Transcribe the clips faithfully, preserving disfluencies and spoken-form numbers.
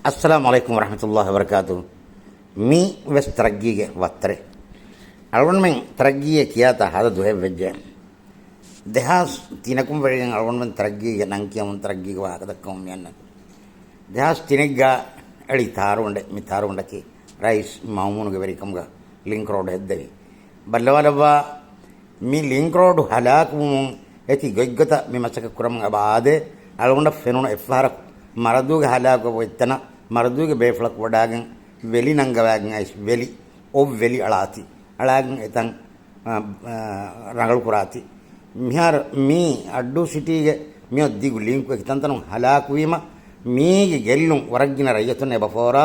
އައްސަލާމު ޢަލައިކުމް ވަރަޙްމަތުﷲި ވަބަރަކާތުހު. މީ ވެސް ތަރައްގީގެ ވައްތަރެއް. އަޅުގަނޑުމެން ތަރައްގީއޭ ކިޔާތާ ހަދަ ދުވަހެއް ވެއްޖެ. ދެހާސް ތިނަކުން ވެގެން އަޅުގަނޑުމެން ތަރައްގީގެ ނަން ކިޔަމުން ތަރައްގީގެ ވާހަކަ ދައްކަމުން މިއަންނަނީ. ދެހާސް ތިނެއްގަ އެޅި ތާރުގަނޑެއް، މި ތާރުގަނޑަކީ ރައީސް މައުމޫނުގެ ވެރިކަމުގަ ލިންކް ރޯޑު ހެއްދެވި. ބައްލަވާލައްވާ މި ލިންކް ރޯޑު ހަލާކުވުމުން އެތި ގޮތްގޮތަށް މި މަސައްކަތް ކުރަމުން އެބަ އާދޭ. އަޅުގަނޑަށް ފެނުނު އެއްފަހަރަކު މަރަދޫގެ ހަލާކުވެ އޮތްތަނަށް މަރަދޫގެ ބޭފުޅަކު ވަޑާގެން ވެލި ނަންގަވާގެން އައިސް ވެލި، އޮށް ވެލި އަޅާތި. އަޅާގެން އެތަން، އާ، އާ، ރަނގަޅު ކުރާތި. މިހާރު މީ އައްޑޫ ސިޓީގެ މިއޮތް ދިގު ލިންކު އެކި ތަންތަނުން ހަލާކުވީމަ، މީގެ ގެއްލުން ވަރަށް ގިނަ ރައްޔިތުން އެބަ ފޯރާ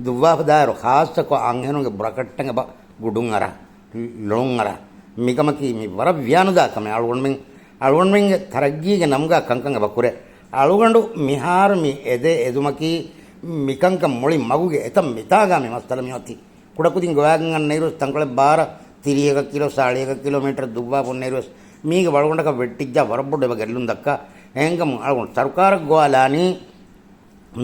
ދުއްވާފަ ދާއިރު، ޚާއްޞަކޮށް އަންހެނުންގެ ބުރަކަށްޓަން އެބަ ގުޑުން އަރާ، ލޮނުން އަރާ. މިކަމަކީ މި ވަރަށް ވިޔާނުދާ ކަމެއް. އަޅުގަނޑުމެން، އަޅުގަނޑުމެންގެ ތަރައްގީގެ ނަމުގަ ކަންކަން އެބަ ކުރޭ. އަޅުގަނޑު މިހާރު މި އެދޭ އެދުމަކީ މިކަންކަން މުޅި މަގުގެ އެތައް މިތާގަ މި މައްސަލަ މިއޮތީ. ކުޑަކުދިން ގޮވާގެން އަންނައިރުވެސް ތަންކޮޅެއް ބާރަ ތިރީހަކަށް ކިލޯ، ސާޅީހަކަށް ކިލޯމީޓަރ ދުއްވާފަ އޮންނައިރުވެސް މީގެ ވަޅުގަނޑަކަށް ވެއްޓިއްޖާ ވަރަށް ބޮޑު އެބަ ގެއްލުން ދައްކާ. އެހެންކަމުން އަޅުގަނޑު ސަރުކާރަށް ގޮވާލާނީ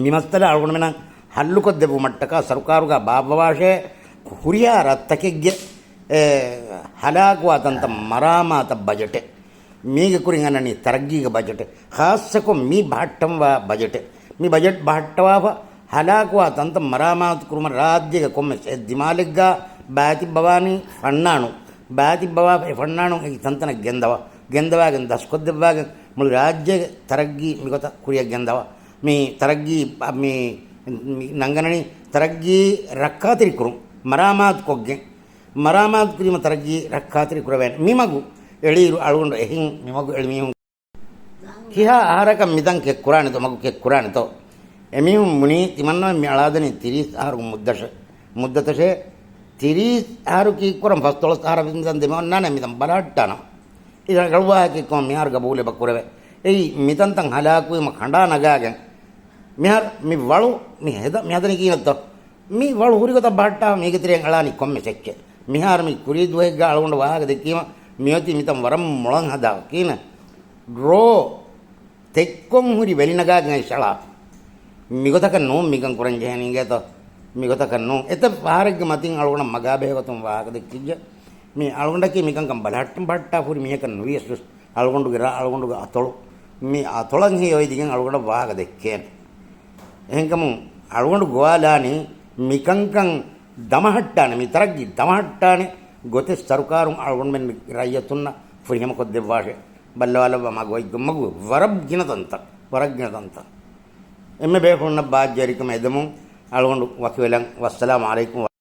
މި މައްސަލަ އަޅުގަނޑުމެންނަށް ހައްލުކޮށްދެއްވުމަށްޓަކާ ސަރުކާރުގަ ބާއްވަވާށޭ ހުރިހާ ރަށްތަކެއްގެ، އެ، ހަލާކުވާ ތަންތަން މަރާމާތަށް ބަޖެޓެއް. މީގެ ކުރިން އަންނަނީ ތަރައްގީގެ ބަޖެޓެއް. ޚާއްޞަކޮށް މި ބަހައްޓަންވާ ބަޖެޓެއް. މި ބަޖެޓް ބަހައްޓަވާފަ ހަލާކުވާ ތަންތަން މަރާމާތު ކުރުމަށް ރާއްޖޭގެ ކޮންމެސް އެއް ދިމާލެއްގަ ބާތިއްބަވާނީ ފަންނާނު. ބާތިއްބަވާފަ އެ ފަންނާނު އެކި ތަންތަނަށް ގެންދަވާ، ގެންދަވާގެން ދަސްކޮށްދެއްވާގެން މުޅި ރާއްޖޭގެ ތަރައްގީ މިގޮތަށް ކުރިއަށް ގެންދަވާ. މި ތަރައްގީ، މި، މި ނަންގަންނަނީ ތަރައްގީ ރައްކާތެރިކުރުން، މަރާމާތުކޮށްގެން. މަރާމާތު ކުރީމަ ތަރައްގީ ރައްކާތެރި ކުރެވޭނެ. މި މަގު އެޅިއިރު އަޅުގަނޑު އެހިން މި މަގު އެޅި މީހުން ކިހާ އަހަރަކަށް މިތަން ކެއްކުރާނެތޯ، މަގު ކެއްކުރާނެތޯ؟ އެމީހުން ބުނީ ތިމަންނަމެން މި އަޅާދެނީ ތިރީސް އަހަރު މުއްދަށެ-، މުއްދަތަށޭ. ތިރީސް އަހަރު ކީއްކުރަން ފަސްދޮޅަސް އަހަރަށް ވެސް މިތަން ދެމި އޮންނާނެ މިތަން ބަލަހައްޓާނަމަ. އިރަށް ރަނގަޅު ވާހަކައެއްކަމަށް މިހާރު ގަބޫލު އެބަ ކުރެވޭ. އެއީ މިތަންތަން ހަލާކުވީމަ ކަނޑާ ނަގާގެން. މިހާރު މި ވަޅު މި ހެދަ-، މި ހަދަނީ ކިހިނެއްތޯ؟ މި ވަޅު ހުރިގޮތަށް ބަހައްޓާ މީގެ ތެރެއިން އަޅާނީ ކޮންމެސް އެއްޗެއް. މިހާރު މި ކުރީ ދުވަހެއްގަ އަޅުގަނޑު ވާހަކަ ދެއްކީމަ މިއޮތީ މިތަން ވަރަށް މޮޅަށް ހަދާ ކީނަ. ޑްރޯ ތެއްކޮން ހުރި ވެލި ނަގާގެން އައިސް އަޅާ. މިގޮތަކަށް ނޫން މިކަން ކުރަން ޖެހޭނީ އިނގޭތޯ؟ މިގޮތަކަށް ނޫން. އެތައް ފަހަރެއްގެ މަތިން އަޅުގަނޑަށް މަގާ ބެހޭގޮތުން ވާހަކަ ދެއްކިއްޖެ. މި އަޅުގަނޑަކީ މިކަންކަން ބަލަހައްޓަން ބަހައްޓާފަ ހުރި މީހަކަށް ނުވިޔަސް ވެސް އަޅުގަނޑުގެ ރަށް، އަޅުގަނޑުގެ އަތޮޅު. މި އަތޮޅަށް ހެޔޮއިދިގެން އަޅުގަނޑަށް ވާހަކަ ދެއްކޭނެ. އެހެންކަމުން އަޅުގަނޑު ގޮވާލާނީ މިކަންކަން ދަމަހައްޓާނެ، މި ތަރައްގީ ދަމަހައްޓާނެ ގޮތެއް ސަރުކާރުން އަޅުގަނޑުމެން ރައްޔިތުންނަށް ފުރިހަމަކޮށްދެއްވާށޭ. ބައްލަވާލައްވާ މަގު އޮތް ގޮތް މަގު ވަރަށް ގިނަ ތަންތަން، ވަރަށް ގިނަ ތަންތަން. އެންމެ ބޭފުޅުންނަށް ބާއްޖަވެރިކަމެއް އެދެމުން އަޅުގަނޑު ވަކިވެލަން. ވައްސަލާމު ޢަލައިކުމް.